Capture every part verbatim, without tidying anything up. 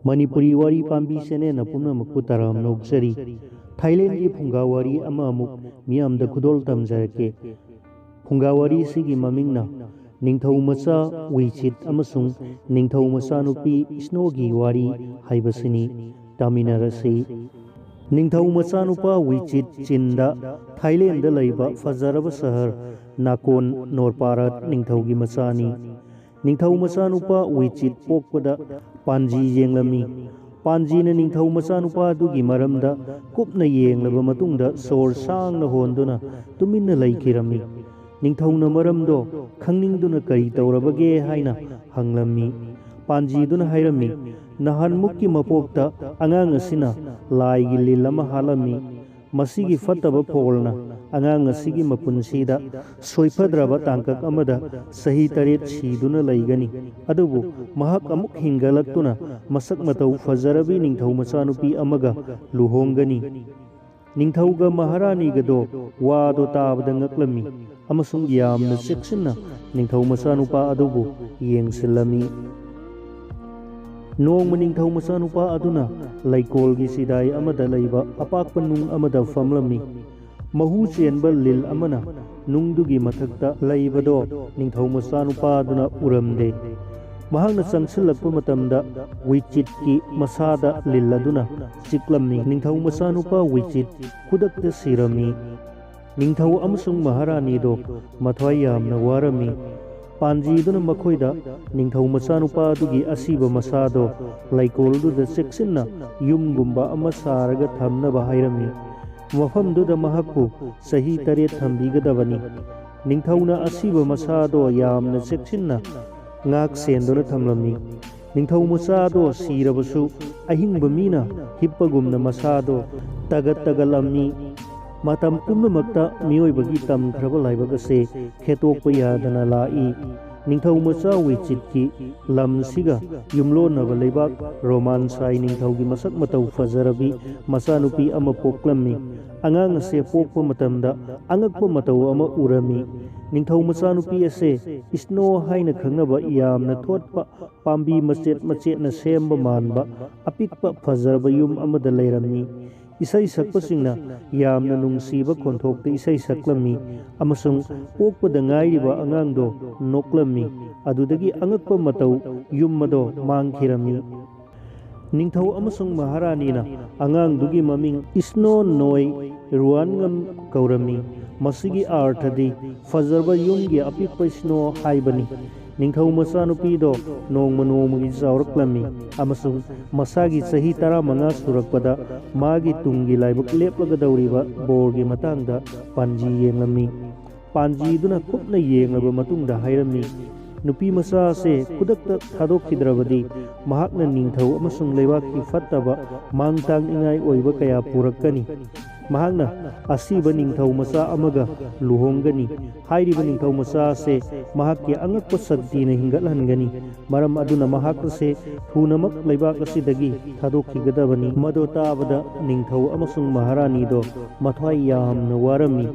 ꯃꯅꯤꯄꯨꯔꯤ ꯋꯥꯔꯤ ꯄꯥꯝꯕꯤ ꯆꯦꯅꯦꯜꯅ ꯄꯨꯝꯅꯃꯛꯄꯨ ꯇꯔꯥꯝꯅ ꯑꯣꯛꯆꯔꯤ꯫ ꯊꯥꯏꯂꯦꯟꯒꯤ ꯐꯨꯡꯒꯥ ꯋꯥꯔꯤ ꯑꯃ ꯑꯃꯨꯛ ꯃꯤꯌꯥꯝꯗ ꯈꯨꯗꯣꯜ ꯇꯝꯖꯔꯛꯀꯦ꯫ ꯐꯨꯡꯒꯥ ꯋꯥꯔꯤꯁꯤꯒꯤ ꯃꯃꯤꯡꯅ ꯅꯤꯡꯊꯧ ꯃꯆꯥ ꯋꯤꯆꯤꯠ ꯑꯃꯁꯨꯡ ꯅꯤꯡꯊꯧ ꯃꯆꯥꯅꯨꯄꯤ ꯁ꯭ꯅꯣꯒꯤ ꯋꯥꯔꯤ ꯍꯥꯏꯕꯁꯤꯅꯤ꯫ ꯇꯥꯃꯤꯟꯅꯔꯁꯤ꯫ ꯅꯤꯡꯊꯧ ꯃꯆꯥꯅꯨꯄꯥ ꯋꯤꯆꯤꯠ ꯆꯤꯟꯗ ꯊꯥꯏꯂꯦꯟꯗ ꯂꯩꯕ ꯐꯖꯔꯕ ꯁꯍꯔ ꯅꯥꯀꯣꯟ ꯅꯣꯔꯄꯥꯔꯠ ꯅꯤꯡꯊꯧꯒꯤ ꯃꯆꯥꯅꯤ꯫ ꯅꯤꯡꯊꯧ ꯃꯆꯥꯅꯨꯄꯥ ꯋꯤꯆꯤꯠ ꯄꯣꯛꯄꯗ ꯄꯥꯟꯖꯤ ꯌꯦꯡꯂꯝꯃꯤ꯫ ꯄꯥꯟꯖꯤꯅ ꯅꯤꯡꯊꯧ ꯃꯆꯥꯅꯨꯄꯥ ꯑꯗꯨꯒꯤ ꯃꯔꯝꯗ ꯀꯨꯞꯅ ꯌꯦꯡꯂꯕ ꯃꯇꯨꯡꯗ ꯁꯣꯔ ꯁꯥꯡꯅ ꯍꯣꯟꯗꯨꯅ ꯇꯨꯃꯤꯟꯅ ꯂꯩꯈꯤꯔꯝꯃꯤ꯫ ꯅꯤꯡꯊꯧꯅ ꯃꯔꯝꯗꯣ ꯈꯪꯅꯤꯡꯗꯨꯅ ꯀꯔꯤ ꯇꯧꯔꯕꯒꯦ ꯍꯥꯏꯅ ꯍꯪꯂꯝꯃꯤ꯫ ꯄꯥꯟꯖꯤꯗꯨꯅ ꯍꯥꯏꯔꯝꯃꯤ, "ꯅꯍꯥꯟꯃꯨꯛꯀꯤ ꯃꯄꯣꯛꯇ ꯑꯉꯥꯡ ꯑꯁꯤꯅ ꯂꯥꯏꯒꯤ ꯂꯤꯜ ꯑꯃ ꯍꯥꯠꯂꯝꯃꯤ꯫ ꯃꯁꯤꯒꯤ ꯐꯠꯇꯕ ꯐꯣꯜꯅ ꯑꯉꯥꯡ ꯑꯁꯤꯒꯤ ꯃꯄꯨꯟꯁꯤꯗ ꯁꯣꯏꯐꯗ꯭ꯔꯕ ꯇꯥꯡꯀꯛ ꯑꯃꯗ ꯆꯍꯤ ꯇꯔꯦꯠ ꯁꯤꯗꯨꯅ ꯂꯩꯒꯅꯤ꯫ ꯑꯗꯨꯕꯨ ꯃꯍꯥꯛ ꯑꯃꯨꯛ ꯍꯤꯡꯒꯠꯂꯛꯇꯨꯅ ꯃꯁꯛ ꯃꯇꯧ ꯐꯖꯔꯕꯤ ꯅꯤꯡꯊꯧ ꯃꯆꯥꯅꯨꯄꯤ ꯑꯃꯒ ꯂꯨꯍꯣꯡꯒꯅꯤ꯫" ꯅꯤꯡꯊꯧꯒ ꯃꯍꯥꯔꯥꯅꯤꯒꯗꯣ ꯋꯥꯗꯣ ꯇꯥꯕꯗ ꯉꯛꯂꯝꯃꯤ ꯑꯃꯁꯨꯡ ꯌꯥꯝꯅ ꯆꯦꯛꯁꯤꯟꯅ ꯅꯤꯡꯊꯧ ꯃꯆꯥꯅꯨꯄꯥ ꯑꯗꯨꯕꯨ ꯌꯦꯡꯁꯤꯜꯂꯝꯃꯤ꯫ ꯅꯣꯡꯃ ꯅꯤꯡꯊꯧ ꯃꯆꯥꯅꯨꯄꯥ ꯑꯗꯨꯅ ꯂꯩꯀꯣꯜꯒꯤ ꯆꯤꯗꯥꯏ ꯑꯃꯗ ꯂꯩꯕ ꯑꯄꯥꯛꯄ ꯅꯨꯡ ꯑꯃꯗ ꯐꯝꯂꯝꯃꯤ꯫ ꯃꯍꯨ ꯆꯦꯟꯕ ꯂꯤꯜ ꯑꯃꯅ ꯅꯨꯡꯗꯨꯒꯤ ꯃꯊꯛꯇ ꯂꯩꯕꯗꯣ ꯅꯤꯡꯊꯧ ꯃꯆꯥꯅꯨꯄꯥ ꯑꯗꯨꯅ ꯎꯔꯝꯗꯦ꯫ ꯃꯍꯥꯛꯅ ꯆꯪꯁꯤꯜꯂꯛꯄ ꯃꯇꯝꯗ ꯋꯤꯆꯤꯠꯀꯤ ꯃꯁꯥꯗ ꯂꯤꯜ ꯑꯗꯨꯅ ꯆꯤꯛꯂꯝꯃꯤ꯫ ꯅꯤꯡꯊꯧ ꯃꯆꯥꯅꯨꯄꯥ ꯋꯤꯆꯤꯠ ꯈꯨꯗꯛꯇ ꯁꯤꯔꯝꯃꯤ꯫ ꯅꯤꯡꯊꯧ ꯑꯃꯁꯨꯡ ꯃꯍꯥꯔꯥꯅꯤꯗꯣ ꯃꯊ꯭ꯋꯥꯏ ꯌꯥꯝꯅ ꯋꯥꯔꯝꯃꯤ꯫ ꯄꯥꯟꯖꯤꯗꯨꯅ ꯃꯈꯣꯏꯗ ꯅꯤꯡꯊꯧ ꯃꯆꯥꯅꯨꯄꯥ ꯑꯗꯨꯒꯤ ꯑꯁꯤꯕ ꯃꯁꯥꯗꯣ ꯂꯩꯀꯣꯜꯗꯨꯗ ꯆꯦꯛꯁꯤꯟꯅ ꯌꯨꯝꯒꯨꯝꯕ ꯑꯃ ꯁꯥꯔꯒ ꯊꯝꯅꯕ ꯍꯥꯏꯔꯝꯃꯤ꯫ ꯃꯐꯝꯗꯨꯗ ꯃꯍꯥꯛꯄꯨ ꯆꯍꯤ ꯇꯔꯦꯠ ꯊꯝꯕꯤꯒꯗꯕꯅꯤ꯫ ꯅꯤꯡꯊꯧꯅ ꯑꯁꯤꯕ ꯃꯁꯥꯗꯣ ꯌꯥꯝꯅ ꯆꯦꯛꯁꯤꯟꯅ ꯉꯥꯛ ꯁꯦꯟꯗꯨꯅ ꯊꯝꯂꯝꯃꯤ꯫ ꯅꯤꯡꯊꯧ ꯃꯆꯥꯗꯣ ꯁꯤꯔꯕꯁꯨ ꯑꯍꯤꯡꯕ ꯃꯤꯅ ꯍꯤꯞꯄꯒꯨꯝꯅ ꯃꯁꯥꯗꯣ ꯇꯒꯠ ꯇꯒꯠꯂꯝꯃꯤ꯫ ꯃꯇꯝ ꯄꯨꯝꯅꯃꯛꯇ ꯃꯤꯑꯣꯏꯕꯒꯤ ꯇꯝꯈ꯭ꯔꯕ ꯂꯥꯏꯕꯛ ꯑꯁꯦ ꯈꯦꯠꯇꯣꯛꯄ ꯌꯥꯗꯅ ꯂꯥꯛꯏ꯫ ꯅꯤꯡꯊꯧ ꯃꯆꯥ ꯋꯤꯆꯤꯠꯀꯤ ꯂꯝꯁꯤꯒ ꯌꯨꯝꯂꯣꯟꯅꯕ ꯂꯩꯕꯥꯛ ꯔꯣꯃꯥꯟꯁꯥꯏ ꯅꯤꯡꯊꯧꯒꯤ ꯃꯁꯛ ꯃꯇꯧ ꯐꯖꯔꯕꯤ ꯃꯆꯥꯅꯨꯄꯤ ꯑꯃ ꯄꯣꯛꯂꯝꯃꯤ꯫ ꯑꯉꯥꯡ ꯑꯁꯦ ꯄꯣꯛꯄ ꯃꯇꯝꯗ ꯑꯉꯛꯄ ꯃꯇꯧ ꯑꯃ ꯎꯔꯝꯃꯤ꯫ ꯅꯤꯡꯊꯧ ꯃꯆꯥꯅꯨꯄꯤ ꯑꯁꯦ ꯏꯁꯅꯣ ꯍꯥꯏꯅ ꯈꯪꯅꯕ ꯌꯥꯝꯅ ꯊꯣꯠꯄ ꯄꯥꯝꯕꯤ ꯃꯆꯦꯠ ꯃꯆꯦꯠꯅ ꯁꯦꯝꯕ ꯃꯥꯟꯕ ꯑꯄꯤꯛꯄ ꯐꯖꯔꯕ ꯌꯨꯝ ꯑꯃꯗ ꯂꯩꯔꯝꯃꯤ꯫ ꯏꯁꯩ ꯁꯛꯄꯁꯤꯡꯅ ꯌꯥꯝꯅ ꯅꯨꯡꯁꯤꯕ ꯈꯣꯟꯊꯣꯛꯇ ꯏꯁꯩ ꯁꯛꯂꯝꯃꯤ ꯑꯃꯁꯨꯡ ꯄꯣꯛꯄꯗ ꯉꯥꯏꯔꯤꯕ ꯑꯉꯥꯡꯗꯣ ꯅꯣꯛꯂꯝꯃꯤ꯫ ꯑꯗꯨꯗꯒꯤ ꯑꯉꯛꯄ ꯃꯇꯧ ꯌꯨꯝ ꯑꯗꯣ ꯃꯥꯡꯈꯤꯔꯝꯃꯤ꯫ ꯅꯤꯡꯊꯧ ꯑꯃꯁꯨꯡ ꯃꯍꯥꯔꯥꯅꯤꯅ ꯑꯉꯥꯡꯗꯨꯒꯤ ꯃꯃꯤꯡ ꯏꯁꯅꯣ ꯅꯣꯏ ꯔꯨꯋꯥꯟꯉꯝ ꯀꯧꯔꯝꯃꯤ꯫ ꯃꯁꯤꯒꯤ ꯑꯥꯔꯊꯗꯤ ꯐꯖꯔꯕ ꯌꯨꯝꯒꯤ ꯑꯄꯤꯛꯄ ꯏꯁꯅꯣ ꯍꯥꯏꯕꯅꯤ꯫ ꯅꯤꯡꯊꯧ ꯃꯆꯥꯅꯨꯄꯤꯗꯣ ꯅꯣꯡꯃ ꯅꯣꯡꯃꯒꯤ ꯆꯥꯎꯔꯛꯂꯝꯃꯤ ꯑꯃꯁꯨꯡ ꯃꯁꯥꯒꯤ ꯆꯍꯤ ꯇꯔꯥꯃꯉꯥ ꯁꯨꯔꯛꯄꯗ ꯃꯥꯒꯤ ꯇꯨꯡꯒꯤ ꯂꯥꯏꯕꯛ ꯂꯦꯞꯂꯒꯗꯧꯔꯤꯕ ꯕꯣꯔꯒꯤ ꯃꯇꯥꯡꯗ ꯄꯥꯟꯖꯤ ꯌꯦꯡꯂꯝꯃꯤ꯫ ꯄꯥꯟꯖꯤꯗꯨꯅ ꯀꯨꯞꯅ ꯌꯦꯡꯂꯕ ꯃꯇꯨꯡꯗ ꯍꯥꯏꯔꯝꯃꯤ, ꯅꯨꯄꯤ ꯃꯆꯥ ꯑꯁꯦ ꯈꯨꯗꯛꯇ ꯊꯥꯗꯣꯛꯈꯤꯗ꯭ꯔꯕꯗꯤ ꯃꯍꯥꯛꯅ ꯅꯤꯡꯊꯧ ꯑꯃꯁꯨꯡ ꯂꯩꯕꯥꯛꯀꯤ ꯐꯠꯇꯕ ꯃꯥꯡ ꯇꯥꯛꯅꯤꯡꯉꯥꯏ ꯑꯣꯏꯕ ꯀꯌꯥ ꯄꯨꯔꯛꯀꯅꯤ꯫ ꯃꯍꯥꯛꯅ ꯑꯁꯤꯕ ꯅꯤꯡꯊꯧ ꯃꯆꯥ ꯑꯃꯒ ꯂꯨꯍꯣꯡꯒꯅꯤ꯫ ꯍꯥꯏꯔꯤꯕ ꯅꯤꯡꯊꯧ ꯃꯆꯥ ꯑꯁꯦ ꯃꯍꯥꯛꯀꯤ ꯑꯉꯛꯄ ꯁꯛꯇꯤꯅ ꯍꯤꯡꯒꯠꯍꯟꯒꯅꯤ꯫ ꯃꯔꯝ ꯑꯗꯨꯅ ꯃꯍꯥꯛ ꯑꯁꯦ ꯊꯨꯅꯃꯛ ꯂꯩꯕꯥꯛ ꯑꯁꯤꯗꯒꯤ ꯊꯥꯗꯣꯛꯈꯤꯒꯗꯕꯅꯤ꯫ ꯃꯗꯨ ꯇꯥꯕꯗ ꯅꯤꯡꯊꯧ ꯑꯃꯁꯨꯡ ꯃꯍꯥꯔꯥꯅꯤꯗꯣ ꯃꯊ꯭ꯋꯥꯏ ꯌꯥꯝꯅ ꯋꯥꯔꯝꯃꯤ꯫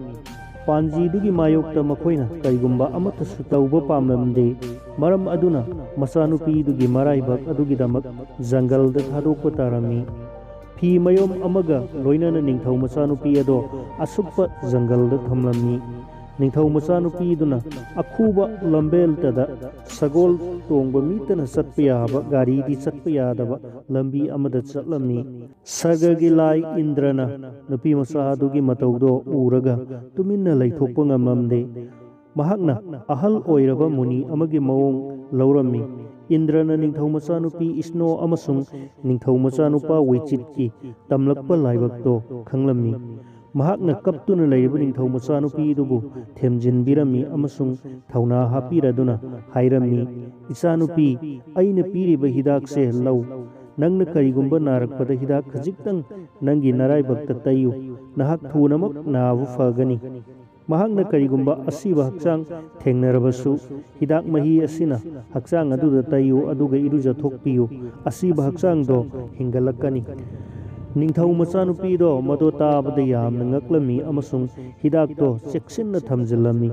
ꯄꯥꯟꯖꯤꯗꯨꯒꯤ ꯃꯥꯌꯣꯛꯇ ꯃꯈꯣꯏꯅ ꯀꯔꯤꯒꯨꯝꯕ ꯑꯃꯠꯇꯁꯨ ꯇꯧꯕ ꯄꯥꯝꯂꯝꯗꯦ꯫ ꯃꯔꯝ ꯑꯗꯨꯅ ꯃꯆꯥꯅꯨꯄꯤꯗꯨꯒꯤ ꯃꯔꯥꯏꯕꯛ ꯑꯗꯨꯒꯤꯗꯃꯛ ꯖꯪꯒꯜꯗ ꯊꯥꯗꯣꯛꯄ ꯇꯥꯔꯝꯃꯤ꯫ ꯐꯤ ꯃꯌꯣꯝ ꯑꯃꯒ ꯂꯣꯏꯅꯅ ꯅꯤꯡꯊꯧ ꯃꯆꯥꯅꯨꯄꯤ ꯑꯗꯣ ꯑꯁꯨꯛꯄ ꯖꯪꯒꯜꯗ ꯊꯝꯂꯝꯃꯤ꯫ ꯅꯤꯡꯊꯧ ꯃꯆꯥꯅꯨꯄꯤꯗꯨꯅ ꯑꯈꯨꯕ ꯂꯝꯕꯦꯜꯇꯗ ꯁꯒꯣꯜ ꯇꯣꯡꯕ ꯃꯤꯇꯅ ꯆꯠꯄ ꯌꯥꯕ ꯒꯥꯔꯤꯗꯤ ꯆꯠꯄ ꯌꯥꯗꯕ ꯂꯝꯕꯤ ꯑꯃꯗ ꯆꯠꯂꯝꯃꯤ꯫ ꯁꯔꯒꯒꯤ ꯂꯥꯏ ꯏꯟꯗ꯭ꯔꯅ ꯅꯨꯄꯤ ꯃꯆꯥ ꯑꯗꯨꯒꯤ ꯃꯇꯧꯗꯣ ꯎꯔꯒ ꯇꯨꯃꯤꯟꯅ ꯂꯩꯊꯣꯛꯄ ꯉꯝꯂꯝꯗꯦ꯫ ꯃꯍꯥꯛꯅ ꯑꯍꯜ ꯑꯣꯏꯔꯕ ꯃꯨꯅꯤ ꯑꯃꯒꯤ ꯃꯑꯣꯡ ꯂꯧꯔꯝꯃꯤ꯫ ꯏꯟꯗ꯭ꯔꯅ ꯅꯤꯡꯊꯧ ꯃꯆꯥꯅꯨꯄꯤ ꯏꯁꯅꯣ ꯑꯃꯁꯨꯡ ꯅꯤꯡꯊꯧ ꯃꯆꯥꯅꯨꯄꯥ ꯋꯤꯆꯤꯠꯀꯤ ꯇꯝꯂꯛꯄ ꯂꯥꯏꯕꯛꯇꯣ ꯈꯪꯂꯝꯃꯤ꯫ ꯃꯍꯥꯛꯅ ꯀꯞꯇꯨꯅ ꯂꯩꯔꯤꯕ ꯅꯤꯡꯊꯧ ꯃꯆꯥꯅꯨꯄꯤꯗꯨꯕꯨ ꯊꯦꯝꯖꯤꯟꯕꯤꯔꯝꯃꯤ ꯑꯃꯁꯨꯡ ꯊꯧꯅꯥ ꯍꯥꯞꯄꯤꯔꯗꯨꯅ ꯍꯥꯏꯔꯝꯃꯤ, "ꯏꯆꯥꯅꯨꯄꯤ, ꯑꯩꯅ ꯄꯤꯔꯤꯕ ꯍꯤꯗꯥꯛꯁꯦ ꯂꯧ꯫ ꯅꯪꯅ ꯀꯔꯤꯒꯨꯝꯕ ꯅꯥꯔꯛꯄꯗ ꯍꯤꯗꯥꯛ ꯈꯖꯤꯛꯇꯪ ꯅꯪꯒꯤ ꯅꯔꯥꯏꯕꯛꯇ ꯇꯩꯌꯨ꯫ ꯅꯍꯥꯛ ꯊꯨꯅꯃꯛ ꯅꯥꯕ ꯐꯒꯅꯤ꯫ ꯃꯍꯥꯛꯅ ꯀꯔꯤꯒꯨꯝꯕ ꯑꯁꯤꯕ ꯍꯛꯆꯥꯡ ꯊꯦꯡꯅꯔꯕꯁꯨ, ꯍꯤꯗꯥꯛ ꯃꯍꯤ ꯑꯁꯤꯅ ꯍꯛꯆꯥꯡ ꯑꯗꯨꯗ ꯇꯩꯌꯨ, ꯑꯗꯨꯒ ꯏꯔꯨꯖꯊꯣꯛꯄꯤꯌꯨ꯫ ꯑꯁꯤꯕ ꯍꯛꯆꯥꯡꯗꯣ ꯍꯤꯡꯒꯠꯂꯛꯀꯅꯤ"꯫ ꯅꯤꯡꯊꯧ ꯃꯆꯥꯅꯨꯄꯤꯗꯣ ꯃꯗꯣ ꯇꯥꯕꯗ ꯌꯥꯝꯅ ꯉꯛꯂꯝꯃꯤ ꯑꯃꯁꯨꯡ ꯍꯤꯗꯥꯛꯇꯣ ꯆꯦꯛꯁꯤꯟꯅ ꯊꯝꯖꯤꯜꯂꯝꯃꯤ꯫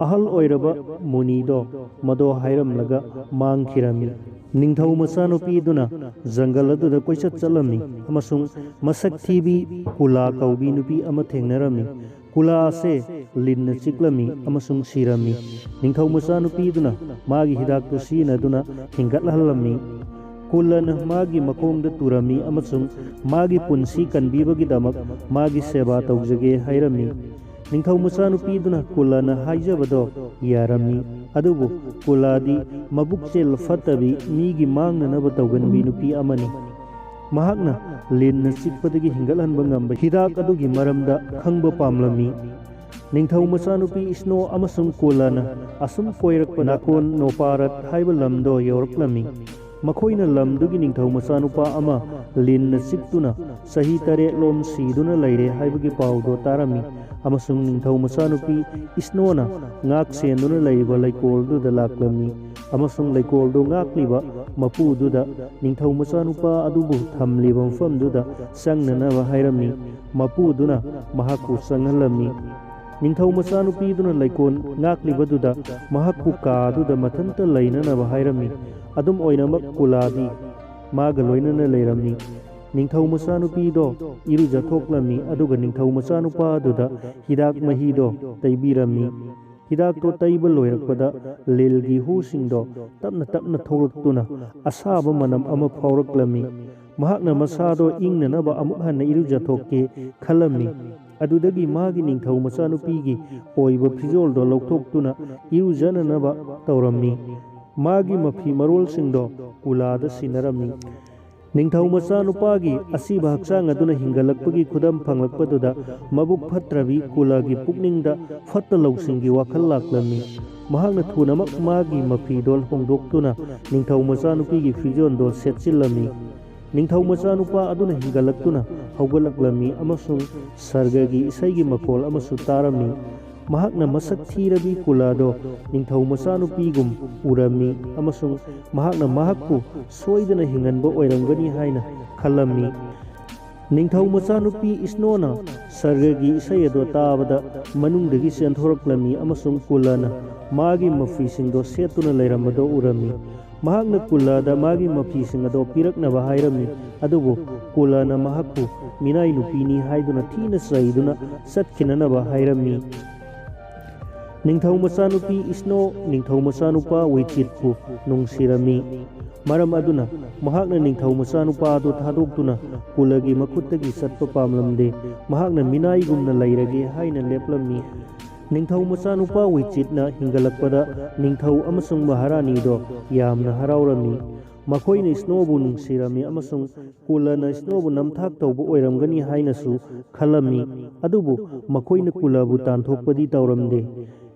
ꯑꯍꯜ ꯑꯣꯏꯔꯕ ꯃꯨꯅꯤꯗꯣ ꯃꯗꯣ ꯍꯥꯏꯔꯝꯂꯒ ꯃꯥꯡꯈꯤꯔꯝꯃꯤ꯫ ꯅꯤꯡꯊꯧ ꯃꯆꯥꯅꯨꯄꯤꯗꯨꯅ ꯖꯪꯒꯜ ꯑꯗꯨꯗ ꯀꯣꯏꯆꯠ ꯆꯠꯂꯝꯃꯤ ꯑꯃꯁꯨꯡ ꯃꯁꯛ ꯊꯤꯕꯤ ꯀꯨꯂꯥ ꯀꯧꯕꯤ ꯅꯨꯄꯤ ꯑꯃ ꯊꯦꯡꯅꯔꯝꯃꯤ꯫ ꯀꯨꯂꯥ ꯑꯁꯦ ꯂꯤꯟꯅ ꯆꯤꯛꯂꯝꯃꯤ ꯑꯃꯁꯨꯡ ꯁꯤꯔꯝꯃꯤ꯫ ꯅꯤꯡꯊꯧ ꯃꯆꯥꯅꯨꯄꯤꯗꯨꯅ ꯃꯥꯒꯤ ꯍꯤꯗꯥꯛꯇꯨ ꯁꯤꯖꯤꯟꯅꯗꯨꯅ ꯍꯤꯡꯒꯠꯍꯜꯂꯝꯃꯤ꯫ ꯀꯨꯂꯥꯅ ꯃꯥꯒꯤ ꯃꯈꯣꯡꯗ ꯇꯨꯔꯝꯃꯤ ꯑꯃꯁꯨꯡ ꯃꯥꯒꯤ ꯄꯨꯟꯁꯤ ꯀꯟꯕꯤꯕꯒꯤꯗꯃꯛ ꯃꯥꯒꯤ ꯁꯦꯕꯥ ꯇꯧꯖꯒꯦ ꯍꯥꯏꯔꯝꯃꯤ꯫ ꯅꯤꯡꯊꯧ ꯃꯆꯥꯅꯨꯄꯤꯗꯨꯅ ꯀꯨꯂꯥꯅ ꯍꯥꯏꯖꯕꯗꯣ ꯌꯥꯔꯝꯃꯤ꯫ ꯑꯗꯨꯕꯨ ꯀꯨꯂꯥꯗꯤ ꯃꯕꯨꯛꯆꯦꯜ ꯐꯠꯇꯕꯤ, ꯃꯤꯒꯤ ꯃꯥꯡꯅꯅꯕ ꯇꯧꯒꯟꯕꯤ ꯅꯨꯄꯤ ꯑꯃꯅꯤ꯫ ꯃꯍꯥꯛꯅ ꯂꯤꯟꯅ ꯆꯤꯛꯄꯗꯒꯤ ꯍꯤꯡꯒꯠꯍꯟꯕ ꯉꯝꯕ ꯍꯤꯗꯥꯛ ꯑꯗꯨꯒꯤ ꯃꯔꯝꯗ ꯈꯪꯕ ꯄꯥꯝꯂꯝꯃꯤ꯫ ꯅꯤꯡꯊꯧ ꯃꯆꯥꯅꯨꯄꯤ ꯏꯁꯅꯣ ꯑꯃꯁꯨꯡ ꯀꯨꯂꯥꯅ ꯑꯁꯨꯝ ꯀꯣꯏꯔꯛꯄꯗ ꯅꯥꯀꯣꯟ ꯅꯣꯄꯥꯔꯠ ꯍꯥꯏꯕ ꯂꯝꯗꯣ ꯌꯧꯔꯛꯂꯝꯃꯤ꯫ ꯃꯈꯣꯏꯅ ꯂꯝꯗꯨꯒꯤ ꯅꯤꯡꯊꯧ ꯃꯆꯥꯅꯨꯄꯥ ꯑꯃ ꯂꯤꯟꯅ ꯆꯤꯛꯇꯨꯅ ꯆꯍꯤ ꯇꯔꯦꯠꯂꯣꯝ ꯁꯤꯗꯨꯅ ꯂꯩꯔꯦ ꯍꯥꯏꯕꯒꯤ ꯄꯥꯎꯗꯣ ꯇꯥꯔꯝꯃꯤ, ꯑꯃꯁꯨꯡ ꯅꯤꯡꯊꯧ ꯃꯆꯥꯅꯨꯄꯤ ꯏꯁꯅꯣꯅ ꯉꯥꯛ ꯁꯦꯟꯗꯨꯅ ꯂꯩꯔꯤꯕ ꯂꯩꯀꯣꯜꯗꯨꯗ ꯂꯥꯛꯂꯝꯃꯤ, ꯑꯃꯁꯨꯡ ꯂꯩꯀꯣꯜꯗꯨ ꯉꯥꯛꯂꯤꯕ ꯃꯄꯨꯗꯨꯗ ꯅꯤꯡꯊꯧ ꯃꯆꯥꯅꯨꯄꯥ ꯑꯗꯨꯕꯨ ꯊꯝꯂꯤꯕ ꯃꯐꯝꯗꯨꯗ ꯆꯪꯅꯅꯕ ꯍꯥꯏꯔꯝꯃꯤ꯫ ꯃꯄꯨꯗꯨꯅ ꯃꯍꯥꯛꯄꯨ ꯆꯪꯍꯜꯂꯝꯃꯤ꯫ ꯅꯤꯡꯊꯧ ꯃꯆꯥꯅꯨꯄꯤꯗꯨꯅ ꯂꯩꯀꯣꯜ ꯉꯥꯛꯂꯤꯕꯗꯨꯗ ꯃꯍꯥꯛꯄꯨ ꯀꯥꯗꯨꯗ ꯃꯊꯟꯇ ꯂꯩꯅꯅꯕ ꯍꯥꯏꯔꯝꯃꯤ꯫ ꯑꯗꯨꯝ ꯑꯣꯏꯅꯃꯛ, ꯀꯨꯂꯥꯗꯤ ꯃꯥꯒ ꯂꯣꯏꯅꯅ ꯂꯩꯔꯝꯃꯤ꯫ ꯅꯤꯡꯊꯧ ꯃꯆꯥꯅꯨꯄꯤꯗꯣ ꯏꯔꯨꯖꯊꯣꯛꯂꯝꯃꯤ, ꯑꯗꯨꯒ ꯅꯤꯡꯊꯧ ꯃꯆꯥꯅꯨꯄꯥꯗꯨꯗ ꯍꯤꯗꯥꯛ ꯃꯍꯤꯗꯣ ꯇꯩꯕꯤꯔꯝꯃꯤ꯫ ꯍꯤꯗꯥꯛꯇꯣ ꯇꯩꯕ ꯂꯣꯏꯔꯛꯄꯗ, ꯂꯤꯜꯒꯤ ꯍꯨꯁꯤꯡꯗꯣ ꯇꯞꯅ ꯇꯞꯅ ꯊꯣꯛꯂꯛꯇꯨꯅ ꯑꯁꯥꯕ ꯃꯅꯝ ꯑꯃ ꯐꯥꯎꯔꯛꯂꯝꯃꯤ꯫ ꯃꯍꯥꯛꯅ ꯃꯁꯥꯗꯣ ꯏꯪꯅꯅꯕ ꯑꯃꯨꯛ ꯍꯟꯅ ꯏꯔꯨꯖꯊꯣꯛꯀꯦ ꯈꯜꯂꯝꯃꯤ꯫ ꯑꯗꯨꯗꯒꯤ ꯃꯥꯒꯤ ꯅꯤꯡꯊꯧ ꯃꯆꯥꯅꯨꯄꯤꯒꯤ ꯑꯣꯏꯕ ꯐꯤꯖꯣꯜꯗꯣ ꯂꯧꯊꯣꯛꯇꯨꯅ ꯏꯔꯨꯖꯅꯅꯕ ꯇꯧꯔꯝꯃꯤ꯫ ꯃꯥꯒꯤ ꯃꯐꯤ ꯃꯔꯣꯜꯁꯤꯡꯗꯣ ꯀꯨꯂꯥꯗ ꯁꯤꯟꯅꯔꯝꯃꯤ꯫ ꯅꯤꯡꯊꯧ ꯃꯆꯥꯅꯨꯄꯥꯒꯤ ꯑꯁꯤꯕ ꯍꯛꯆꯥꯡ ꯑꯗꯨꯅ ꯍꯤꯡꯒꯠꯂꯛꯄꯒꯤ ꯈꯨꯗꯝ ꯐꯪꯂꯛꯄꯗꯨꯗ, ꯃꯕꯨꯛ ꯐꯠꯇ꯭ꯔꯕꯤ ꯀꯨꯂꯥꯒꯤ ꯄꯨꯛꯅꯤꯡꯗ ꯐꯠꯇ ꯂꯧꯁꯤꯡꯒꯤ ꯋꯥꯈꯜ ꯂꯥꯛꯂꯝꯃꯤ꯫ ꯃꯍꯥꯛꯅ ꯊꯨꯅꯃꯛ ꯃꯥꯒꯤ ꯃꯐꯤꯗꯣ ꯍꯣꯡꯗꯣꯛꯇꯨꯅ ꯅꯤꯡꯊꯧ ꯃꯆꯥꯅꯨꯄꯤꯒꯤ ꯐꯤꯖꯣꯜꯗꯣ ꯁꯦꯠꯆꯤꯜꯂꯝꯃꯤ꯫ ꯅꯤꯡꯊꯧ ꯃꯆꯥꯅꯨꯄꯥ ꯑꯗꯨꯅ ꯍꯤꯡꯒꯠꯂꯛꯇꯨꯅ ꯍꯧꯒꯠꯂꯛꯂꯝꯃꯤ ꯑꯃꯁꯨꯡ ꯁꯔꯒꯒꯤ ꯏꯁꯩꯒꯤ ꯃꯈꯣꯜ ꯑꯃꯁꯨ ꯇꯥꯔꯝꯃꯤ꯫ ꯃꯍꯥꯛꯅ ꯃꯁꯛ ꯊꯤꯔꯕꯤ ꯀꯨꯂꯥꯗꯣ ꯅꯤꯡꯊꯧ ꯃꯆꯥꯅꯨꯄꯤꯒꯨꯝ ꯎꯔꯝꯃꯤ ꯑꯃꯁꯨꯡ ꯃꯍꯥꯛꯅ ꯃꯍꯥꯛꯄꯨ ꯁꯣꯏꯗꯅ ꯍꯤꯡꯍꯟꯕ ꯑꯣꯏꯔꯝꯒꯅꯤ ꯍꯥꯏꯅ ꯈꯜꯂꯝꯃꯤ꯫ ꯅꯤꯡꯊꯧ ꯃꯆꯥꯅꯨꯄꯤ ꯏꯁꯅꯣꯅ ꯁꯔꯒꯒꯤ ꯏꯁꯩ ꯑꯗꯣ ꯇꯥꯕꯗ ꯃꯅꯨꯡꯗꯒꯤ ꯆꯦꯟꯊꯣꯔꯛꯂꯝꯃꯤ ꯑꯃꯁꯨꯡ ꯀꯨꯂꯅ ꯃꯥꯒꯤ ꯃꯐꯤꯁꯤꯡꯗꯣ ꯁꯦꯠꯇꯨꯅ ꯂꯩꯔꯝꯕꯗꯣ ꯎꯔꯝꯃꯤ꯫ ꯃꯍꯥꯛꯅ ꯀꯨꯂꯗ ꯃꯥꯒꯤ ꯃꯐꯤꯁꯤꯡ ꯑꯗꯣ ꯄꯤꯔꯛꯅꯕ ꯍꯥꯏꯔꯝꯃꯤ, ꯑꯗꯨꯕꯨ ꯀꯨꯂꯅ ꯃꯍꯥꯛꯄꯨ ꯃꯤꯅꯥꯏ ꯅꯨꯄꯤꯅꯤ ꯍꯥꯏꯗꯨꯅ ꯊꯤꯅ ꯆꯩꯗꯨꯅ ꯆꯠꯈꯤꯅꯅꯕ ꯍꯥꯏꯔꯝꯃꯤ꯫ ꯅꯤꯡꯊꯧ ꯃꯆꯥꯅꯨꯄꯤ ꯏꯁꯅꯣ ꯅꯤꯡꯊꯧ ꯃꯆꯥꯅꯨꯄꯥ ꯋꯤꯆꯤꯠꯄꯨ ꯅꯨꯡꯁꯤꯔꯝꯃꯤ꯫ ꯃꯔꯝ ꯑꯗꯨꯅ ꯃꯍꯥꯛꯅ ꯅꯤꯡꯊꯧ ꯃꯆꯥꯅꯨꯄꯥ ꯑꯗꯨ ꯊꯥꯗꯣꯛꯇꯨꯅ ꯀꯨꯂꯒꯤ ꯃꯈꯨꯠꯇꯒꯤ ꯆꯠꯄ ꯄꯥꯝꯂꯝꯗꯦ꯫ ꯃꯍꯥꯛꯅ ꯃꯤꯅꯥꯏꯒꯨꯝꯅ ꯂꯩꯔꯒꯦ ꯍꯥꯏꯅ ꯂꯦꯞꯂꯝꯃꯤ꯫ ꯅꯤꯡꯊꯧ ꯃꯆꯥꯅꯨꯄꯥ ꯋꯤꯆꯤꯠꯅ ꯍꯤꯡꯒꯠꯂꯛꯄꯗ ꯅꯤꯡꯊꯧ ꯑꯃꯁꯨꯡ ꯃꯍꯥꯔꯥꯅꯤꯗꯣ ꯌꯥꯝꯅ ꯍꯔꯥꯎꯔꯝꯃꯤ꯫ ꯃꯈꯣꯏꯅ ꯏꯁꯅꯣꯕꯨ ꯅꯨꯡꯁꯤꯔꯝꯃꯤ ꯑꯃꯁꯨꯡ ꯀꯨꯂꯅ ꯏꯁꯅꯣꯕꯨ ꯅꯝꯊꯥꯛ ꯇꯧꯕ ꯑꯣꯏꯔꯝꯒꯅꯤ ꯍꯥꯏꯅꯁꯨ ꯈꯜꯂꯝꯃꯤ꯫ ꯑꯗꯨꯕꯨ ꯃꯈꯣꯏꯅ ꯀꯨꯂꯕꯨ ꯇꯥꯟꯊꯣꯛꯄꯗꯤ ꯇꯧꯔꯝꯗꯦ꯫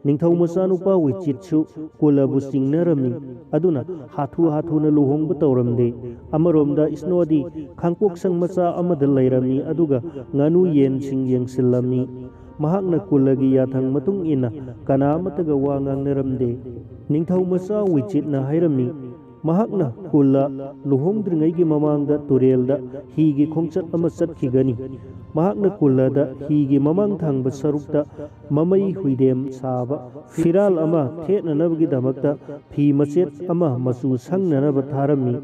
ꯅꯤꯡꯊꯧ ꯃꯆꯥꯅꯨꯄꯥ ꯋꯤꯆꯤꯠꯁꯨ ꯀꯨꯂꯕꯨ ꯆꯤꯡꯅꯔꯝꯃꯤ꯫ ꯑꯗꯨꯅ ꯍꯥꯊꯨ ꯍꯥꯊꯨꯅ ꯂꯨꯍꯣꯡꯕ ꯇꯧꯔꯝꯗꯦ꯫ ꯑꯃꯔꯣꯝꯗ ꯏꯁꯅꯣꯗꯤ ꯈꯥꯡꯄꯣꯛꯁꯪ ꯃꯆꯥ ꯑꯃꯗ ꯂꯩꯔꯝꯃꯤ, ꯑꯗꯨꯒ ꯉꯥꯅꯨ ꯌꯦꯟꯁꯤꯡ ꯌꯦꯡꯁꯤꯜꯂꯝꯃꯤ꯫ ꯃꯍꯥꯛꯅ ꯀꯨꯂꯒꯤ ꯌꯥꯊꯪ ꯃꯇꯨꯡ ꯏꯟꯅ ꯀꯅꯥ ꯑꯃꯠꯇꯒ ꯋꯥ ꯉꯥꯡꯅꯔꯝꯗꯦ꯫ ꯅꯤꯡꯊꯧ ꯃꯆꯥ ꯋꯤꯆꯤꯠꯅ ꯍꯥꯏꯔꯝꯃꯤ, ꯃꯍꯥꯛꯅ ꯀꯨꯂ ꯂꯨꯍꯣꯡꯗ꯭ꯔꯤꯉꯩꯒꯤ ꯃꯃꯥꯡꯗ ꯇꯨꯔꯦꯜꯗ ꯍꯤꯒꯤ ꯈꯣꯡꯆꯠ ꯑꯃ ꯆꯠꯈꯤꯒꯅꯤ꯫ ꯃꯍꯥꯛꯅ ꯀꯨꯂꯗ ꯍꯤꯒꯤ ꯃꯃꯥꯡ ꯊꯪꯕ ꯁꯔꯨꯛꯇ ꯃꯃꯩ ꯍꯨꯏꯗꯦꯝ ꯁꯥꯕ ꯐꯤꯔꯥꯜ ꯑꯃ ꯊꯦꯠꯅꯅꯕꯒꯤꯗꯃꯛꯇ ꯐꯤ ꯃꯆꯦꯠ ꯑꯃ ꯃꯆꯨ ꯁꯪꯅꯅꯕ ꯊꯥꯔꯝꯃꯤ꯫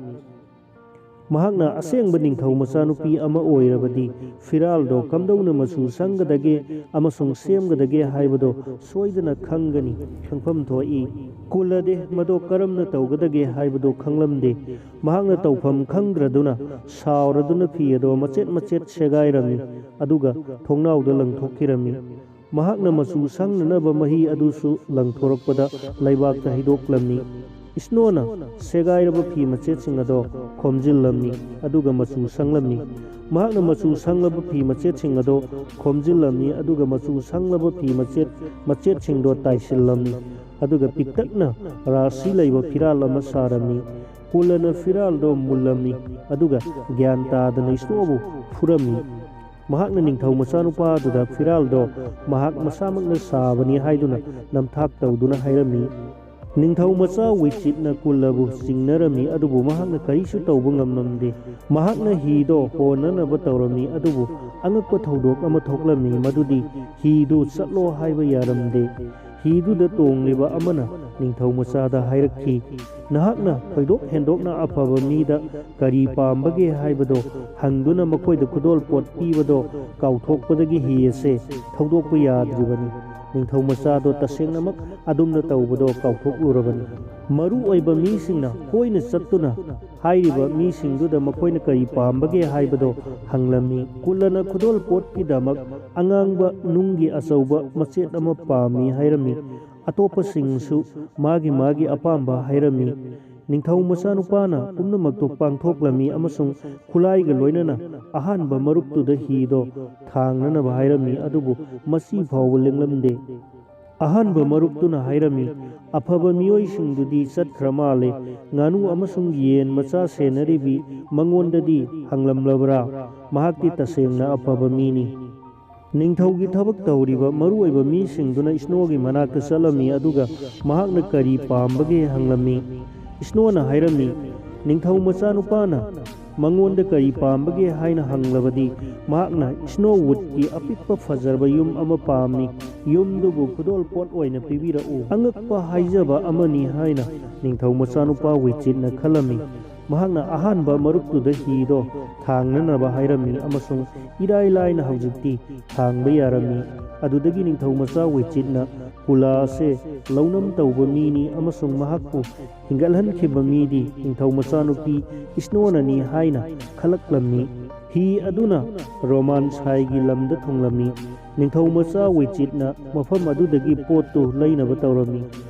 ꯃꯍꯥꯛꯅ ꯑꯁꯦꯡꯕ ꯅꯤꯡꯊꯧ ꯃꯆꯥꯅꯨꯄꯤ ꯑꯃ ꯑꯣꯏꯔꯕꯗꯤ ꯐꯤꯔꯥꯜꯗꯣ ꯀꯝꯗꯧꯅ ꯃꯆꯨ ꯁꯪꯒꯗꯒꯦ ꯑꯃꯁꯨꯡ ꯁꯦꯝꯒꯗꯒꯦ ꯍꯥꯏꯕꯗꯣ ꯁꯣꯏꯗꯅ ꯈꯪꯒꯅꯤ, ꯈꯪꯐꯝ ꯊꯣꯛꯏ꯫ ꯀꯨꯂꯗꯤ ꯃꯗꯣ ꯀꯔꯝꯅ ꯇꯧꯒꯗꯒꯦ ꯍꯥꯏꯕꯗꯣ ꯈꯪꯂꯝꯗꯦ꯫ ꯃꯍꯥꯛꯅ ꯇꯧꯐꯝ ꯈꯪꯗ꯭ꯔꯗꯨꯅ ꯁꯥꯎꯔꯗꯨꯅ ꯐꯤ ꯑꯗꯣ ꯃꯆꯦꯠ ꯃꯆꯦꯠ ꯁꯦꯒꯥꯏꯔꯝꯃꯤ, ꯑꯗꯨꯒ ꯊꯣꯡꯅꯥꯎꯗ ꯂꯪꯊꯣꯛꯈꯤꯔꯝꯃꯤ꯫ ꯃꯍꯥꯛꯅ ꯃꯆꯨ ꯁꯪꯅꯅꯕ ꯃꯍꯤ ꯑꯗꯨꯁꯨ ꯂꯪꯊꯣꯔꯛꯄꯗ ꯂꯩꯕꯥꯛꯇ ꯍꯩꯗꯣꯛꯂꯝꯃꯤ꯫ ꯏꯁꯅꯣꯅ ꯁꯦꯒꯥꯏꯔꯕ ꯐꯤ ꯃꯆꯦꯠꯁꯤꯡ ꯑꯗꯣ ꯈꯣꯝꯖꯤꯜꯂꯝꯃꯤ, ꯑꯗꯨꯒ ꯃꯆꯨ ꯁꯪꯂꯝꯃꯤ꯫ ꯃꯍꯥꯛꯅ ꯃꯆꯨ ꯁꯪꯂꯕ ꯐꯤ ꯃꯆꯦꯠꯁꯤꯡ ꯑꯗꯣ ꯈꯣꯝꯖꯤꯜꯂꯝꯃꯤ, ꯑꯗꯨꯒ ꯃꯆꯨ ꯁꯪꯂꯕ ꯐꯤ ꯃꯆꯦꯠ ꯃꯆꯦꯠꯁꯤꯡꯗꯣ ꯇꯥꯏꯁꯤꯜꯂꯝꯃꯤ, ꯑꯗꯨꯒ ꯄꯤꯛꯇꯛꯅ ꯔꯥꯁꯤ ꯂꯩꯕ ꯐꯤꯔꯥꯜ ꯑꯃ ꯁꯥꯔꯝꯃꯤ꯫ ꯀꯨꯂꯅ ꯐꯤꯔꯥꯜꯗꯣ ꯃꯨꯜꯂꯝꯃꯤ, ꯑꯗꯨꯒ ꯒ꯭ꯌꯥꯟ ꯇꯥꯗꯅ ꯏꯁꯅꯣꯕꯨ ꯐꯨꯔꯝꯃꯤ꯫ ꯃꯍꯥꯛꯅ ꯅꯤꯡꯊꯧ ꯃꯆꯥꯅꯨꯄꯥ ꯑꯗꯨꯗ ꯐꯤꯔꯥꯜꯗꯣ ꯃꯍꯥꯛ ꯃꯁꯥꯃꯛꯅ ꯁꯥꯕꯅꯤ ꯍꯥꯏꯗꯨꯅ ꯅꯝꯊꯥꯛ ꯇꯧꯗꯨꯅ ꯍꯥꯏꯔꯝꯃꯤ꯫ ꯅꯤꯡꯊꯧ ꯃꯆꯥ ꯋꯤꯆꯤꯠꯅ ꯀꯨꯂꯕꯨ ꯆꯤꯡꯅꯔꯝꯃꯤ, ꯑꯗꯨꯕꯨ ꯃꯍꯥꯛꯅ ꯀꯔꯤꯁꯨ ꯇꯧꯕ ꯉꯝꯂꯝꯗꯦ꯫ ꯃꯍꯥꯛꯅ ꯍꯤꯗꯣ ꯍꯣꯟꯅꯅꯕ ꯇꯧꯔꯝꯃꯤ, ꯑꯗꯨꯕꯨ ꯑꯉꯛꯄ ꯊꯧꯗꯣꯛ ꯑꯃ ꯊꯣꯛꯂꯝꯃꯤ, ꯃꯗꯨꯗꯤ ꯍꯤꯗꯨ ꯆꯠꯂꯣ ꯍꯥꯏꯕ ꯌꯥꯔꯝꯗꯦ꯫ ꯍꯤꯗꯨꯗ ꯇꯣꯡꯂꯤꯕ ꯑꯃꯅ ꯅꯤꯡꯊꯧ ꯃꯆꯥꯗ ꯍꯥꯏꯔꯛꯈꯤ, "ꯅꯍꯥꯛꯅ ꯊꯣꯏꯗꯣꯛ ꯍꯦꯟꯗꯣꯛꯅ ꯑꯐꯕ ꯃꯤꯗ ꯀꯔꯤ ꯄꯥꯝꯕꯒꯦ ꯍꯥꯏꯕꯗꯣ ꯍꯪꯗꯨꯅ ꯃꯈꯣꯏꯗ ꯈꯨꯗꯣꯜ ꯄꯣꯠ ꯄꯤꯕꯗꯣ ꯀꯥꯎꯊꯣꯛꯄꯗꯒꯤ ꯍꯤ ꯑꯁꯦ ꯊꯧꯗꯣꯛꯄ ꯌꯥꯗ꯭ꯔꯤꯕꯅꯤ꯫" ꯅꯤꯡꯊꯧ ꯃꯆꯥꯗꯣ ꯇꯁꯦꯡꯅꯃꯛ ꯑꯗꯨꯝꯅ ꯇꯧꯕꯗꯣ ꯀꯥꯎꯊꯣꯛꯂꯨꯔꯕꯅꯤ꯫ ꯃꯔꯨ ꯑꯣꯏꯕ ꯃꯤꯁꯤꯡꯅ ꯀꯣꯏꯅ ꯆꯠꯇꯨꯅ ꯍꯥꯏꯔꯤꯕ ꯃꯤꯁꯤꯡꯗꯨꯗ ꯃꯈꯣꯏꯅ ꯀꯔꯤ ꯄꯥꯝꯕꯒꯦ ꯍꯥꯏꯕꯗꯣ ꯍꯪꯂꯝꯃꯤ꯫ ꯀꯨꯂꯅ ꯈꯨꯗꯣꯜ ꯄꯣꯠꯀꯤꯗꯃꯛ ꯑꯉꯥꯡꯕ ꯅꯨꯡꯒꯤ ꯑꯆꯧꯕ ꯃꯆꯦꯠ ꯑꯃ ꯄꯥꯝꯃꯤ ꯍꯥꯏꯔꯝꯃꯤ꯫ ꯑꯇꯣꯞꯄꯁꯤꯡꯁꯨ ꯃꯥꯒꯤ ꯃꯥꯒꯤ ꯑꯄꯥꯝꯕ ꯍꯥꯏꯔꯝꯃꯤ꯫ ꯅꯤꯡꯊꯧ ꯃꯆꯥꯅꯨꯄꯥꯅ ꯄꯨꯝꯅꯃꯛꯇꯨ ꯄꯥꯡꯊꯣꯛꯂꯝꯃꯤ ꯑꯃꯁꯨꯡ ꯈꯨꯠꯂꯥꯏꯒ ꯂꯣꯏꯅꯅ ꯑꯍꯥꯟꯕ ꯃꯔꯨꯞꯇꯨꯗ ꯍꯤꯗꯣ ꯊꯥꯡꯅꯅꯕ ꯍꯥꯏꯔꯝꯃꯤ, ꯑꯗꯨꯕꯨ ꯃꯁꯤ ꯐꯥꯎꯕ ꯂꯦꯡꯂꯝꯗꯦ꯫ ꯑꯍꯥꯟꯕ ꯃꯔꯨꯞꯇꯨꯅ ꯍꯥꯏꯔꯝꯃꯤ, "ꯑꯐꯕ ꯃꯤꯑꯣꯏꯁꯤꯡꯗꯨꯗꯤ ꯆꯠꯈ꯭ꯔ ꯃꯥꯜꯂꯦ꯫ ꯉꯥꯅꯨ ꯑꯃꯁꯨꯡ ꯌꯦꯟ ꯃꯆꯥ ꯁꯦꯟꯅꯔꯤꯕꯤ ꯃꯉꯣꯟꯗꯗꯤ ꯍꯪꯂꯝꯂꯕ꯭ꯔꯥ? ꯃꯍꯥꯛꯇꯤ ꯇꯁꯦꯡꯅ ꯑꯐꯕ ꯃꯤꯅꯤ꯫" ꯅꯤꯡꯊꯧꯒꯤ ꯊꯕꯛ ꯇꯧꯔꯤꯕ ꯃꯔꯨꯑꯣꯏꯕ ꯃꯤꯁꯤꯡꯗꯨꯅ ꯏꯁꯅꯣꯒꯤ ꯃꯅꯥꯛꯇ ꯆꯠꯂꯝꯃꯤ, ꯑꯗꯨꯒ ꯃꯍꯥꯛꯅ ꯀꯔꯤ ꯄꯥꯝꯕꯒꯦ ꯍꯪꯂꯝꯃꯤ꯫ ꯏꯁꯅꯣꯅ ꯍꯥꯏꯔꯝꯃꯤ, ꯅꯤꯡꯊꯧ ꯃꯆꯥꯅꯨꯄꯥꯅ ꯃꯉꯣꯟꯗ ꯀꯔꯤ ꯄꯥꯝꯕꯒꯦ ꯍꯥꯏꯅ ꯍꯪꯂꯕꯗꯤ, ꯃꯍꯥꯛꯅ ꯏꯁꯅꯣ ꯋꯨꯗꯀꯤ ꯑꯄꯤꯛꯄ ꯐꯖꯔꯕ ꯌꯨꯝ ꯑꯃ ꯄꯥꯝꯃꯤ, ꯌꯨꯝꯗꯨꯕꯨ ꯈꯨꯗꯣꯜ ꯄꯣꯠ ꯑꯣꯏꯅ ꯄꯤꯕꯤꯔꯛꯎ꯫ ꯑꯉꯛꯄ ꯍꯥꯏꯖꯕ ꯑꯃꯅꯤ ꯍꯥꯏꯅ ꯅꯤꯡꯊꯧ ꯃꯆꯥꯅꯨꯄꯥ ꯋꯤꯆꯤꯠꯅ ꯈꯜꯂꯝꯃꯤ꯫ ꯃꯍꯥꯛꯅ ꯑꯍꯥꯟꯕ ꯃꯔꯨꯞꯇꯨꯗ ꯍꯤꯗꯣ ꯊꯥꯡꯅꯅꯕ ꯍꯥꯏꯔꯝꯃꯤ ꯑꯃꯁꯨꯡ ꯏꯔꯥꯏ ꯂꯥꯏꯅ ꯍꯧꯖꯤꯛꯇꯤ ꯊꯥꯡꯕ ꯌꯥꯔꯝꯃꯤ꯫ ꯑꯗꯨꯗꯒꯤ ꯅꯤꯡꯊꯧ ꯃꯆꯥ ꯋꯤꯆꯤꯠꯅ ꯀꯨꯂꯥ ꯑꯁꯦ ꯂꯧꯅꯝ ꯇꯧꯕ ꯃꯤꯅꯤ ꯑꯃꯁꯨꯡ ꯃꯍꯥꯛꯄꯨ ꯍꯤꯡꯒꯠꯍꯟꯈꯤꯕ ꯃꯤꯗꯤ ꯅꯤꯡꯊꯧ ꯃꯆꯥꯅꯨꯄꯤ ꯏꯁꯅꯣꯅꯅꯤ ꯍꯥꯏꯅ ꯈꯜꯂꯛꯂꯝꯃꯤ꯫ ꯍꯤ ꯑꯗꯨꯅ ꯔꯣꯃꯥꯟ ꯁꯥꯏꯒꯤ ꯂꯝꯗ ꯊꯨꯡꯂꯝꯃꯤ꯫ ꯅꯤꯡꯊꯧ ꯃꯆꯥ ꯋꯤꯆꯤꯠꯅ ꯃꯐꯝ ꯑꯗꯨꯗꯒꯤ ꯄꯣꯠꯇꯨ ꯂꯩꯅꯕ ꯇꯧꯔꯝꯃꯤ꯫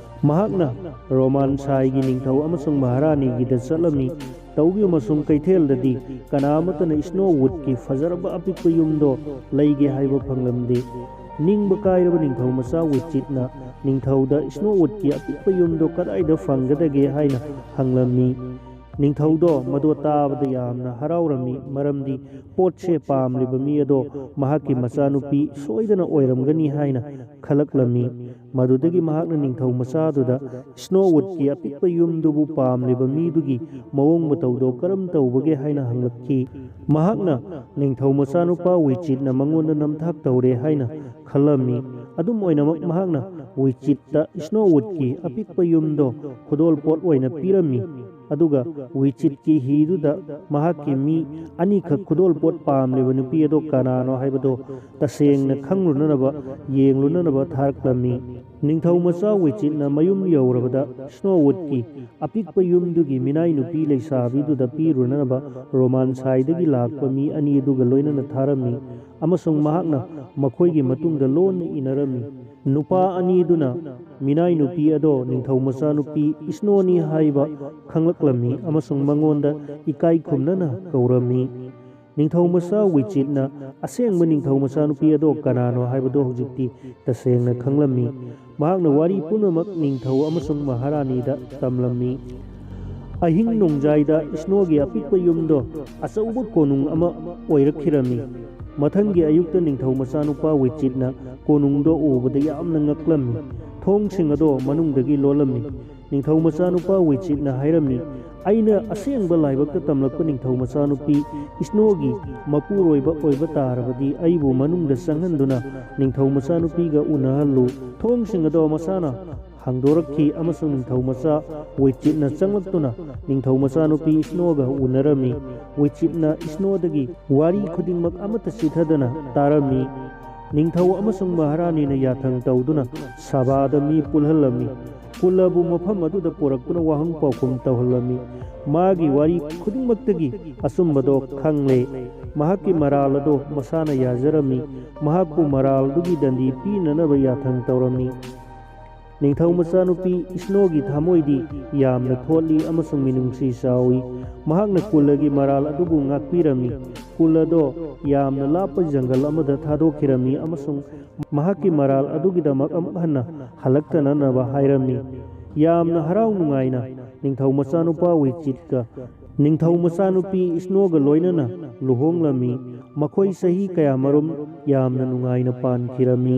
ꯃꯍꯥꯛꯅ ꯔꯣꯃꯥꯟ ꯁꯥꯏꯒꯤ ꯅꯤꯡꯊꯧ ꯑꯃꯁꯨꯡ ꯃꯍꯥꯔꯥꯅꯤꯒꯤꯗ ꯆꯠꯂꯝꯃꯤ꯫ ꯇꯧꯕꯤꯌꯨ ꯑꯃꯁꯨꯡ ꯀꯩꯊꯦꯜꯗꯗꯤ ꯀꯅꯥ ꯑꯃꯠꯇꯅ ꯏꯁꯅꯣ ꯋꯨꯗꯀꯤ ꯐꯖꯔꯕ ꯑꯄꯤꯛꯄ ꯌꯨꯝꯗꯣ ꯂꯩꯒꯦ ꯍꯥꯏꯕ ꯐꯪꯂꯝꯗꯦ꯫ ꯅꯤꯡꯕ ꯀꯥꯏꯔꯕ ꯅꯤꯡꯊꯧ ꯃꯆꯥ ꯋꯤꯆꯤꯠꯅ ꯅꯤꯡꯊꯧꯗ ꯏꯁꯅꯣ ꯋꯨꯗꯀꯤ ꯑꯄꯤꯛꯄ ꯌꯨꯝꯗꯣ ꯀꯗꯥꯏꯗ ꯐꯪꯒꯗꯒꯦ ꯍꯥꯏꯅ ꯍꯪꯂꯝꯃꯤ꯫ ꯅꯤꯡꯊꯧꯗꯣ ꯃꯗꯨ ꯇꯥꯕꯗ ꯌꯥꯝꯅ ꯍꯔꯥꯎꯔꯝꯃꯤ, ꯃꯔꯝꯗꯤ ꯄꯣꯠꯁꯦ ꯄꯥꯝꯂꯤꯕ ꯃꯤ ꯑꯗꯣ ꯃꯍꯥꯛꯀꯤ ꯃꯆꯥꯅꯨꯄꯤ ꯁꯣꯏꯗꯅ ꯑꯣꯏꯔꯝꯒꯅꯤ ꯍꯥꯏꯅ ꯈꯜꯂꯛꯂꯝꯃꯤ꯫ ꯃꯗꯨꯗꯒꯤ ꯃꯍꯥꯛꯅ ꯅꯤꯡꯊꯧ ꯃꯆꯥꯗꯨꯗ ꯁ꯭ꯅꯣꯋꯨꯠꯀꯤ ꯑꯄꯤꯛꯄ ꯌꯨꯝꯗꯨꯕꯨ ꯄꯥꯝꯂꯤꯕ ꯃꯤꯗꯨꯒꯤ ꯃꯑꯣꯡ ꯃꯇꯧꯗꯣ ꯀꯔꯝ ꯇꯧꯕꯒꯦ ꯍꯥꯏꯅ ꯍꯪꯂꯛꯈꯤ꯫ ꯃꯍꯥꯛꯅ ꯅꯤꯡꯊꯧ ꯃꯆꯥꯅꯨꯄꯥ ꯋꯤꯆꯤꯠꯅ ꯃꯉꯣꯟꯗ ꯅꯝꯊꯥꯛ ꯇꯧꯔꯦ ꯍꯥꯏꯅ ꯈꯜꯂꯝꯃꯤ꯫ ꯑꯗꯨꯝ ꯑꯣꯏꯅꯃꯛ, ꯃꯍꯥꯛꯅ ꯋꯤꯆꯤꯠꯇ ꯁ꯭ꯅꯣꯋꯨꯠꯀꯤ ꯑꯄꯤꯛꯄ ꯌꯨꯝꯗꯣ ꯈꯨꯗꯣꯜꯄꯣꯠ ꯑꯣꯏꯅ ꯄꯤꯔꯝꯃꯤ꯫ ꯑꯗꯨꯒ ꯋꯤꯆꯤꯠꯀꯤ ꯍꯤꯗꯨꯗ ꯃꯍꯥꯛꯀꯤ ꯃꯤ ꯑꯅꯤꯈꯛ ꯈꯨꯗꯣꯜꯄꯣꯠ ꯄꯥꯝꯂꯤꯕ ꯅꯨꯄꯤ ꯑꯗꯣ ꯀꯅꯥꯅꯣ ꯍꯥꯏꯕꯗꯣ ꯇꯁꯦꯡꯅ ꯈꯪꯂꯨꯅꯅꯕ, ꯌꯦꯡꯂꯨꯅꯅꯕ ꯊꯥꯔꯛꯂꯝꯃꯤ꯫ ꯅꯤꯡꯊꯧ ꯃꯆꯥ ꯋꯤꯆꯤꯠꯅ ꯃꯌꯨꯝ ꯌꯧꯔꯕꯗ ꯁ꯭ꯅꯣꯋꯨꯠꯀꯤ ꯑꯄꯤꯛꯄ ꯌꯨꯝꯗꯨꯒꯤ ꯃꯤꯅꯥꯏ ꯅꯨꯄꯤ ꯂꯩꯁꯥꯕꯤꯗꯨꯗ ꯄꯤꯔꯨꯅꯅꯕ ꯔꯣꯃꯥꯟ ꯁꯥꯏꯗꯒꯤ ꯂꯥꯛꯄ ꯃꯤ ꯑꯅꯤ ꯑꯗꯨꯒ ꯂꯣꯏꯅꯅ ꯊꯥꯔꯝꯃꯤ, ꯑꯃꯁꯨꯡ ꯃꯍꯥꯛꯅ ꯃꯈꯣꯏꯒꯤ ꯃꯇꯨꯡꯗ ꯂꯣꯟꯅ ꯏꯟꯅꯔꯝꯃꯤ꯫ ꯅꯨꯄꯥ ꯑꯅꯤꯗꯨꯅ ꯃꯤꯅꯥꯏ ꯅꯨꯄꯤ ꯑꯗꯣ ꯅꯤꯡꯊꯧ ꯃꯆꯥꯅꯨꯄꯤ ꯁ꯭ꯅꯣꯅꯤ ꯍꯥꯏꯕ ꯈꯪꯂꯛꯂꯝꯃꯤ ꯑꯃꯁꯨꯡ ꯃꯉꯣꯟꯗ ꯏꯀꯥꯏ ꯈꯨꯝꯅꯅ ꯀꯧꯔꯝꯃꯤ꯫ ꯅꯤꯡꯊꯧ ꯃꯆꯥ ꯋꯤꯆꯤꯠꯅ ꯑꯁꯦꯡꯕ ꯅꯤꯡꯊꯧ ꯃꯆꯥꯅꯨꯄꯤ ꯑꯗꯣ ꯀꯅꯥꯅꯣ ꯍꯥꯏꯕꯗꯨ ꯍꯧꯖꯤꯛꯇꯤ ꯇꯁꯦꯡꯅ ꯈꯪꯂꯝꯃꯤ꯫ ꯃꯍꯥꯛꯅ ꯋꯥꯔꯤ ꯄꯨꯝꯅꯃꯛ ꯅꯤꯡꯊꯧ ꯑꯃꯁꯨꯡ ꯃꯍꯥꯔꯥꯅꯤꯗ ꯇꯝꯂꯝꯃꯤ꯫ ꯑꯍꯤꯡ ꯅꯣꯡꯖꯥꯏꯗ ꯁ꯭ꯅꯣꯒꯤ ꯑꯄꯤꯛꯄ ꯌꯨꯝꯗꯣ ꯑꯆꯧꯕ ꯀꯣꯅꯨꯡ ꯑꯃ ꯑꯣꯏꯔꯛꯈꯤꯔꯝꯃꯤ꯫ ꯃꯊꯪꯒꯤ ꯑꯌꯨꯛꯇ ꯅꯤꯡꯊꯧ ꯃꯆꯥꯅꯨꯄꯥ ꯋꯤꯆꯤꯠꯅ ꯀꯣꯅꯨꯡꯗꯣ ꯎꯕꯗ ꯌꯥꯝꯅ ꯉꯛꯂꯝꯃꯤ꯫ ꯊꯣꯡꯁꯤꯡ ꯑꯗꯣ ꯃꯅꯨꯡꯗꯒꯤ ꯂꯣꯜꯂꯝꯃꯤ꯫ ꯅꯤꯡꯊꯧ ꯃꯆꯥꯅꯨꯄꯥ ꯋꯤꯆꯤꯠꯅ ꯍꯥꯏꯔꯝꯃꯤ, "ꯑꯩꯅ ꯑꯁꯦꯡꯕ ꯂꯥꯏꯕꯛꯇ ꯇꯝꯂꯛꯄ ꯅꯤꯡꯊꯧ ꯃꯆꯥꯅꯨꯄꯤ ꯁ꯭ꯅꯣꯒꯤ ꯃꯄꯨꯔꯣꯏꯕ ꯑꯣꯏꯕ ꯇꯥꯔꯕꯗꯤ ꯑꯩꯕꯨ ꯃꯅꯨꯡꯗ ꯆꯪꯍꯟꯗꯨꯅ ꯅꯤꯡꯊꯧ ꯃꯆꯥꯅꯨꯄꯤꯒ ꯎꯅꯍꯜꯂꯨ꯫ ꯊꯣꯡꯁꯤꯡ ꯑꯗꯣ ꯃꯁꯥꯅ ꯍꯥꯡꯗꯣꯔꯛꯈꯤ ꯑꯃꯁꯨꯡ ꯅꯤꯡꯊꯧ ꯃꯆꯥ ꯋꯤꯆꯤꯠꯅ ꯆꯪꯂꯛꯇꯨꯅ ꯅꯤꯡꯊꯧ ꯃꯆꯥꯅꯨꯄꯤ ꯁ꯭ꯅꯣꯒ ꯎꯅꯔꯝꯃꯤ꯫ ꯋꯤꯆꯤꯠꯅ ꯁ꯭ꯅꯣꯗꯒꯤ ꯋꯥꯔꯤ ꯈꯨꯗꯤꯡꯃꯛ ꯑꯃꯠꯇ ꯆꯤꯊꯗꯅ ꯇꯥꯔꯝꯃꯤ꯫ ꯅꯤꯡꯊꯧ ꯑꯃꯁꯨꯡ ꯃꯍꯥꯔꯥꯅꯤꯅ ꯌꯥꯊꯪ ꯇꯧꯗꯨꯅ ꯁꯚꯥꯗ ꯃꯤ ꯄꯨꯜꯍꯜꯂꯝꯃꯤ꯫ ꯀꯨꯂꯕꯨ ꯃꯐꯝ ꯑꯗꯨꯗ ꯄꯨꯔꯛꯇꯨꯅ ꯋꯥꯍꯪ ꯄꯥꯎꯈꯨꯝ ꯇꯧꯍꯜꯂꯝꯃꯤ꯫ ꯃꯥꯒꯤ ꯋꯥꯔꯤ ꯈꯨꯗꯤꯡꯃꯛꯇꯒꯤ ꯑꯆꯨꯝꯕꯗꯣ ꯈꯪꯂꯦ꯫ ꯃꯍꯥꯛꯀꯤ ꯃꯔꯥꯜ ꯑꯗꯣ ꯃꯁꯥꯅ ꯌꯥꯖꯔꯝꯃꯤ꯫ ꯃꯍꯥꯛꯄꯨ ꯃꯔꯥꯜꯗꯨꯒꯤ ꯗꯟꯗꯤ ꯄꯤꯅꯅꯕ ꯌꯥꯊꯪ ꯇꯧꯔꯝꯃꯤ꯫ ꯅꯤꯡꯊꯧ ꯃꯆꯥꯅꯨꯄꯤ ꯁ꯭ꯅꯣꯒꯤ ꯊꯃꯣꯏꯗꯤ ꯌꯥꯝꯅ ꯊꯣꯠꯂꯤ ꯑꯃꯁꯨꯡ ꯃꯤꯅꯨꯡꯁꯤ ꯆꯥꯎꯏ꯫ ꯃꯍꯥꯛꯅ ꯀꯨꯂꯒꯤ ꯃꯔꯥꯜ ꯑꯗꯨꯕꯨ ꯉꯥꯛꯄꯤꯔꯝꯃꯤ꯫ ꯀꯨꯂꯗꯣ ꯌꯥꯝꯅ ꯂꯥꯞꯄ ꯖꯪꯒꯜ ꯑꯃꯗ ꯊꯥꯗꯣꯛꯈꯤꯔꯝꯃꯤ ꯑꯃꯁꯨꯡ ꯃꯍꯥꯛꯀꯤ ꯃꯔꯥꯜ ꯑꯗꯨꯒꯤꯗꯃꯛ ꯑꯃꯨꯛ ꯍꯟꯅ ꯍꯜꯂꯛꯇꯅꯅꯕ ꯍꯥꯏꯔꯝꯃꯤ꯫ ꯌꯥꯝꯅ ꯍꯔꯥꯎ ꯅꯨꯡꯉꯥꯏꯅ ꯅꯤꯡꯊꯧ ꯃꯆꯥꯅꯨꯄꯥ ꯋꯤꯆꯤꯠꯀ ꯅꯤꯡꯊꯧ ꯃꯆꯥꯅꯨꯄꯤ ꯏꯁꯅꯣꯒ ꯂꯣꯏꯅꯅ ꯂꯨꯍꯣꯡꯂꯝꯃꯤ꯫ ꯃꯈꯣꯏ ꯆꯍꯤ ꯀꯌꯥꯃꯔꯨꯝ ꯌꯥꯝꯅ ꯅꯨꯡꯉꯥꯏꯅ ꯄꯥꯟꯈꯤꯔꯝꯃꯤ꯫